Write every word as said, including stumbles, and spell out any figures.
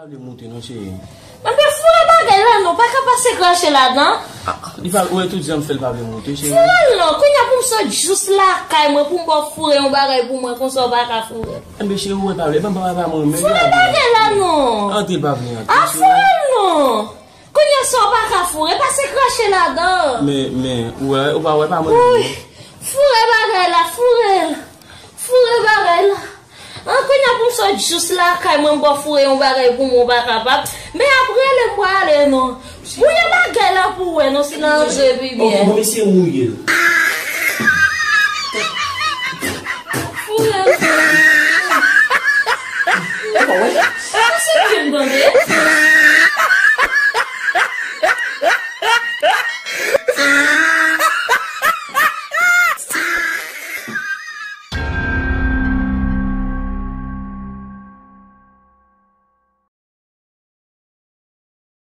Li moute non, cheri. Mwen pa foure bagay la non, pa ka pase krache ladan. Ah, li pa, ou wè tout jan m fè l pa vle moute, cheri. Foure l non, kounye a pou m sot jous lakay mwen pou m ba w foure yon bagay pou mwen konsa w pa ka foure. Enben cheri, ou wè pa vle, ban m pa mwen men. Foure bagay la non. Antre l pa vle antre. Ah, foure l non. Kounye a sa w pa ka foure, pase krache ladan. Men, men, ou wè, ou pa wè pa mwen. Foure bagay la, foure l. Foure bagay la. An kounye a pou m sot jous lakay mwen m ba w foure yon bagay pou mwen w pa kapab. Men ap rele m prale non. Mouye bagay la pou wè non si l antre pi byen. Ok, bon mesye mouye l.